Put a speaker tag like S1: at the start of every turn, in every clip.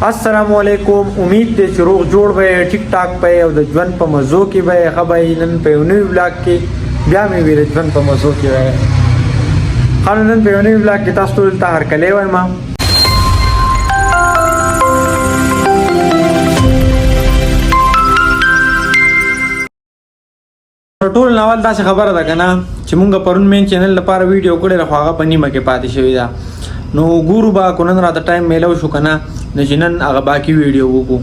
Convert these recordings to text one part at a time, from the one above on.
S1: السلام علیکم، امید دی چې روغ جوړ به ټیک ټاک به او د ژوند په مزو کې به ښه به نن په یو نوي بلاګ کې بیا مې ویل ژوند په مزو کې به ښه. نو نن په یو نوي بلاګ کې تاسو ټولو ته هرکلی وایم. ټول ناول داسې خبره ده کنه چې مونږ پرون مین چینل لپاره ویډیو کړې ده، خو هغه په نیمه کې پاتې شوې ده. نو ګورو به کو نن راته ټایم میلو شو کنه، نو چې نن هغه باقي ویډیو وکړو،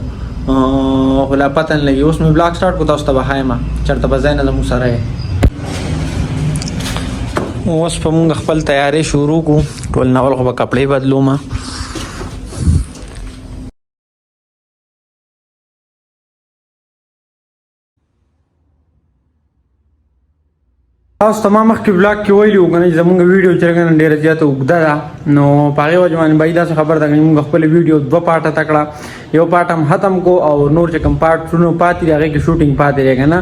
S1: خو لا پته نه لګي. اوس مې بلاګ سټارټ کو، تاسو ته به ښایم چېرته به ځای نه زموږ سره یې. اوس په مونږ خپل تیارې شروع کو. ټول ناول خو به کپړې بدلوم. تاسو ته ما مخکې بلاګ کې ویلي وو که نه چې زمونږ ویډیو چې کنه ډېره زیاته اوږده ده، نو په هغې وجه باندې باید داسې خبر ده که موږ خپله ویډیو دوه پارټه ته کړه، یو پارټ هم ختم کو او نور چې کوم پارټونه پاتې دي هغې کې شوټینګ پاتې دی که نه.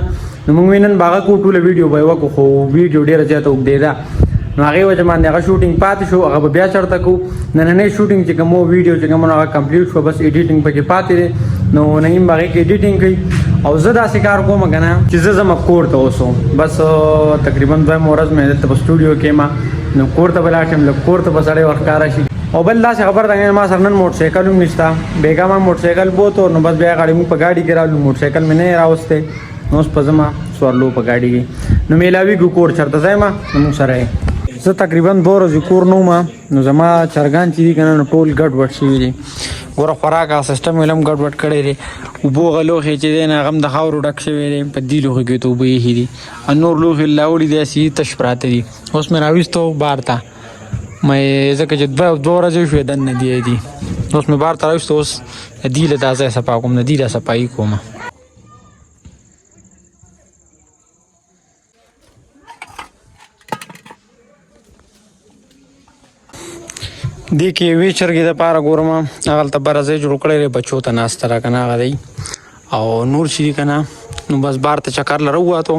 S1: نو موږ نن به هغه کوو، ټوله ویډیو به یې وکړو، خو ویډیو ډېره زیاته اوږدې ده، نو هغې وجه باندې هغه شوټینګ پاتې شو، هغه به بیا چېرته کوو. نننۍ شوټینګ چې کوم ویډیو چې کوم هغه کمپلیټ شو، بس ایډیټینګ پکې پاتې دی، نو نعیم به هغې کې ایډیټینګ کوي او زه داسې کار کوم که نه چې زه ځم کور ته اوسم. بس تقریبا دویمه ورځ مې دلته په سټوډیو کې ما، نو کور ته به لاړ شم، لږ کور ته به سړی ورښکاره شي. او بل داسې خبر ده، ما سره نن موټرسایکل هم نشته. بېګا ما موټرسایکل بوتو، نو بس بیا غاړې موږ په ګاډي کې راغلو، موټرسایکل مې نه راوستی، نو اوس په ځمه سوارلو په ګاډي کې، نو میلاویږو کور چېرته ځای ما، نو موږ سره یې. زه تقریبا دوه ورځې کور نه وم، نو زما چرګان چې دي که نه، نو ټول ګډ وډ شوي دي. ګوره خوراک هغه سیسټم یې هم ګډ وډ کړی دی. اوبو هغه لوښی چې دی نه، هغه هم د خاورو ډک شوی دی، په دې لوښي کې ته اوبه ایښي دي او نور لوښي لاوړي دي، هسې تش پراته دي. اوس مې راویستو بار ته مې، ځکه چې دوه دوه ورځې شوې دننه دي دي. اوس مې بار ته راویستو، اوس د دې له دا ځای صفا کوم، د دې له صفایي کوم. دې کې یوې چرګې دپاره ګورم هغلته بره ځای جوړ کړی دی، بچو ته ناسته ده که نه هغه دی او نور چې دي که نه. نو بس بار ته چکر له راووتو.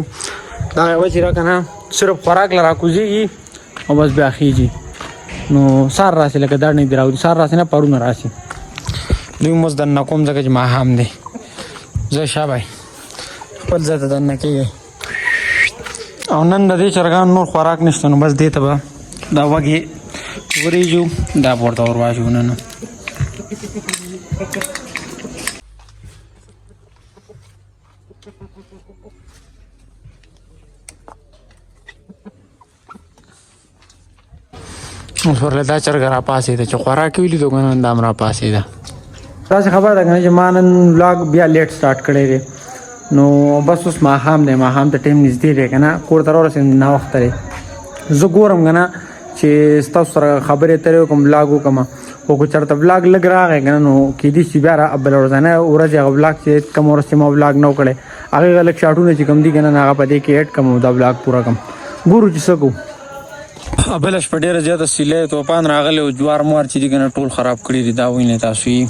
S1: دا یوه چې ده که نه، صرف خوراک له راکوزېږي او بس بیا خېږي. نو سار راسي لکه دا نه دی راوځي، سار راسي نه پرونه راسي. دوی مز دننه کوم ځکه چې ماښام دی. زه شابای خپل ځای ته دننه کېږي. او نن د دې چرګانو نور خوراک نشته، نو بس دې ته به دا وږې وریجو دا به ورته ور واچوو نن. اوس ورله دا چرګه راپاڅېده چې خوراک یې ولیدو که نه، دا هم راپاڅېده. داسې خبره ده که نه چې ما نن ولاګ بیا لیټ سټارټ کړی دی، نو بس اوس ماښام دی، ماښام ته ټایم نږدې دی که نه، کور ته راورسېدم، ناوخته دی. زه ګورم که نه چې ستاسو سره خبرې اترې وکړم، ولاګ وکړم، خو که چېرته ولاګ لږ راغی که نه، نو کېدای شي بیا بله ورځنۍ ورځ هغه ولاګ چې کومه ورځ چې ما ولاګ نه و کړی، هغې هغه لږ شاټونه چې کوم دي که نه، هغه په دې کې اډ کړم او دا ولاګ پوره کړم. ګورو چې څه کوو. بله شپه ډېره زیاته سیلۍ توپان راغلی او جوار موار چې دي که نه ټول خراب کړي دي، دا وینئ تاسو یې.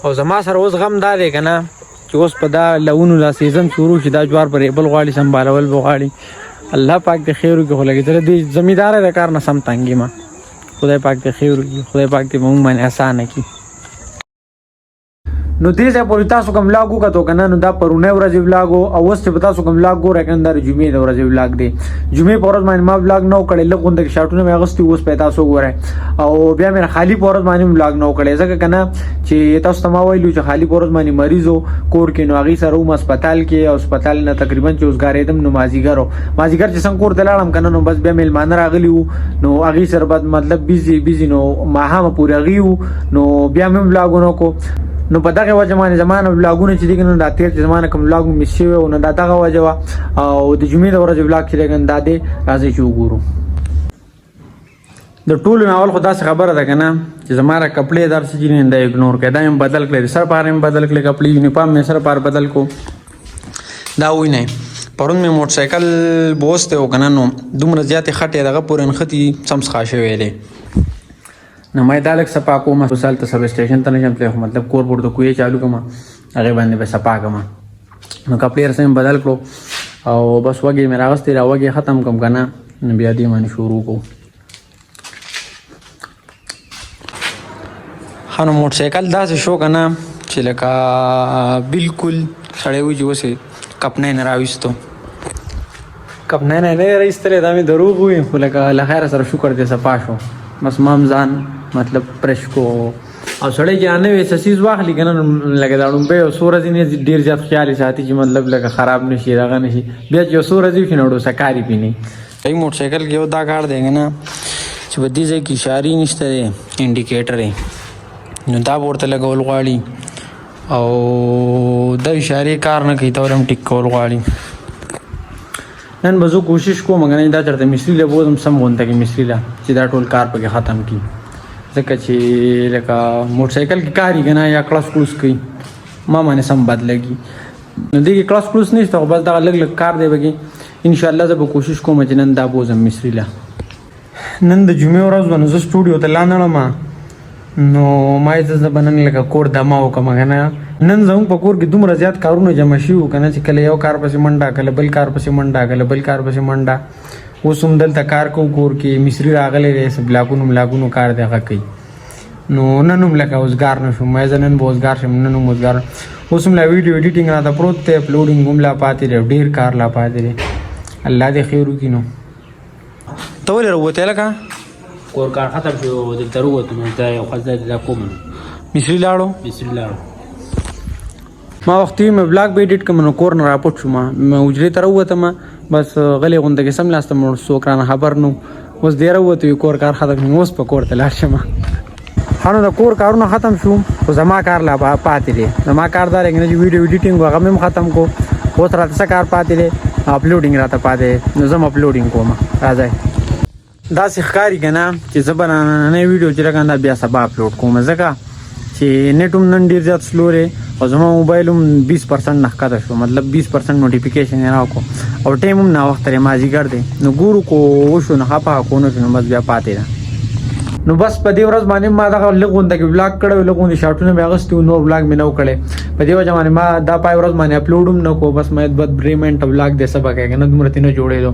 S1: او زما سره اوس غم دا دی که نه چې اوس په دا لونو دا سیزن شروع شي، دا جوار پر بل غواړي، سمبالول به غواړي. الله پاک دې خیر وکړي، خو لږ دې زمیندار د کار نه سم تنګي ما. خدای پاک دې خیر وکړي، خدای پاک دې موږ باندې اسانه کړي. نو دې ځای پورې تاسو کوم ولاګ وکتو که نه، نو دا پرونۍ ورځې ولاګ و، او اوس چې به تاسو کوم ولاګ ګورئ که نه، دا د جمعې د ورځې ولاګ دی. جمعې په ورځ باندې ما ولاګ نه و کړی، لږ غونډه کې شاټونه مې اخیستي، اوس به تاسو وګورئ. او بیا مې خالي په ورځ باندې ولاګ نه و کړی، ځکه که نه چې تاسو ته ما ویلو چې خالي په ورځ باندې مریض و کور کې، نو هغې سره وم هسپتال کې، او هسپتال نه تقریبا چې اوزګارېدم نو مازدیګر و، مازدیګر چې څنګه کور ته لاړم که نه، نو بس بیا مېلمانه راغلي وو، نو هغې سره بس مطلب بیزي بیزي، نو ماښامه پورې هغې وو، نو بیا مې هم ولاګونه وکړو. نو په دغه وجه باندې زما نه ولاګونه چې دي که نه، دا تېر چې زما نه کوم ولاګ مس شوی و، نو دا دغه وجه وه. او د جمعې د ورځې ولاګ چې دی که نه دا دی، راځئ چې وګورو. د ټولو نه اول خو داسې خبره ده که نه چې زما را کپړې در څه چې دا اګنور کړې، دا مې بدل کړې، د سر پاره مې بدل کړې کپړې، یونیفارم مې سر پاره بدل کو. دا وینئ پرون مې موټرسایکل بوستی و که نه، نو دومره زیاتې خټې دغه پورې نښتې دي، سم څخه شوی دی، نو ما یې دا لږ صفا کوم. اوس هلته سب سټیشن ته نه شم تللی، خو مطلب کور پورته کوی چالو کړم، هغې باندې به صفا کړم. نو کپړې هر څه مې بدل کړو او بس وږې مې راغستې، را وږې ختم کړم که نه، نو بیا دې باندې شروع کوو. خانو موټرسایکل داسې شو که نه چې لکه بالکل سړی وایي چې اوس یې کپنۍ نه راویستو، کپنۍ نه نه راویستلی، دا مې دروغ وویل، خو لکه له خیره سره شکر دی صفا شو. بس ما هم ځان مطلب پرش کو. او سړی چې نوې څه څیز واخلي که نه، لکه دا ړومبی یو څو ورځې نه ډېر زیات خیال یې ساتي چې مطلب لکه خراب نه شي، دغه نه شي، بیا چې یو څو ورځې وشي نو ډوسه کاري پرې نه وي. موټرسایکل کې یو دا کار دی که نه چې په دې ځای کې اشارې نشته دی، انډیکیټر یې، نو دا به ورته لګول غواړي، او دا اشارې کار نه کوي، دا هم ټیک کول غواړي. نن به زه کوشش کوم که نه دا چېرته مصري له بوځم سم غونته کې مصري له چې دا ټول کار پکې ختم کړي، ځکه چې لکه موټرسایکل کې کار یې که نه یا کړس کړوس کوي، ما باندې سم بد لګي. نو دې کې کړس کړوس نشته، خو بس دغه لږ لږ کار دی پکې. انشاءالله زه به کوشش کوم چې نن دا بوځم مصري له. نن د جمعې ورځ وه، نو زه سټوډیو ته لا نړم، نو ما یې زه به نن لکه کور دمه وکړم که نه. نن زموږ په کور کې دومره زیات کارونه جمع شوي وو که نه چې کله یو کار پسې منډه، کله بل کار پسې منډه، کله بل کار پسې منډه. اوس هم دلته کار کوو کور کې، مصري راغلی دی، څه بلاکونو ملاکونو کار دی هغه کوي. نو نن هم لکه اوزګار نه شوم، ما یې زه نن به اوزګار شم، نن هم اوزګار. اوس هم لا ویډیو ایډیټینګ راته پروت دی، اپلوډینګ هم لا پاتې دی، ډېر کار لا پاتې دی. الله دې خیر وکړي. نو ته ولې راووتې لکه؟
S2: کور کار ختم شو، دلته راووتو، نو دا یو ښه ځای دی، دا کوم نو
S1: مصري لاړو،
S2: مصري لاړو.
S1: ما وختي مې بلاګ به ایډیټ کړم، نو کور نه راپټ شوم، مې حجرې ته راووتم، بس غلې غونډه کې سم لاستم، نو څوک رانه خبر نو. اوس دی راووتو، کور کار ختم شو، اوس په کور ته لاړ شم. ښه نو د کور کارونه ختم شو، خو زما کار لا پاتې دی. زما کار دا دی که نه چې ویډیو ایډیټینګ هغه مې هم ختم کړو، اوس راته څه کار پاتې دی؟ اپلوډینګ راته پاتې دی، نو زه هم اپلوډینګ کوم. راځئ. داسې ښکاري که نه چې زه به نننۍ ویډیو چې ده که نه بیا سبا اپلوډ کوم، ځکه چې نېټ هم نن ډېر زیات سلو دی او زما موبایل هم 20% نه ښکته شو، مطلب 20% نوټیفیکیشن یې راکړو، او ټایم هم ناوخته دی، مازدیګر دی. نو ګورو کو وشو نو ښه، کو نه شو نو بس بیا پاتې ده. نو بس په دې ورځ باندې ما دغه لږ غونډه کې بلاګ کړی و، لږ غوندې شارټونه مې اخیستي وو، نور بلاګ مې نه و کړی. په دې وجه باندې ما دا پای ورځ باندې اپلوډ هم نه کو، بس ما دوه درې منټه بلاګ دی څه به کوې که نه، دومره ترې نه جوړېدو.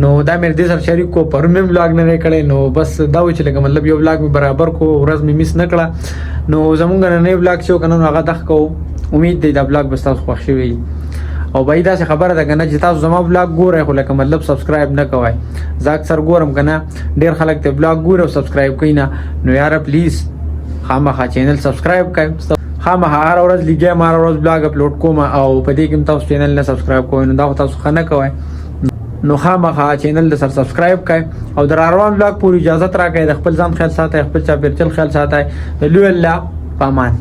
S1: نو دا مې دې سره شریک کو، پرون مې هم بلاګ نه دی کړی. نو بس دا و چې لکه مطلب یو بلاګ مې برابر کو، ورځ مې میس نه کړه. نو زمونږ نننی بلاګ چې و که نه، نو هغه دغه کوو. امید دی دا بلاګ به ستاسو خوښ شوی وي. او بای داسې خبره ده که نه چې تاسو زما بلاګ ګورئ خو لکه مطلب سبسکرایب نه کوئ. زه اکثر ګورم که نه ډېر خلک ته بلاګ ګوري او سبسکرایب کوي نه، نو یاره پلیز خامخا چینل سبسکرایب کړئ. خامخا هره ورځ لګیا یم، هره ورځ بلاګ اپلوډ کوم، او په دې کې هم تاسو چینل نه سبسکرایب کوئ، نو دا خو تاسو ښه نه کوئ. نو خامخا چینل د سر سبسکرایب کړئ او د روان بلاګ پورې اجازه راکړئ. د خپل ځان خیال ساتئ، خپل چاپېرچل خیال ساتئ. د لوی الله په امان.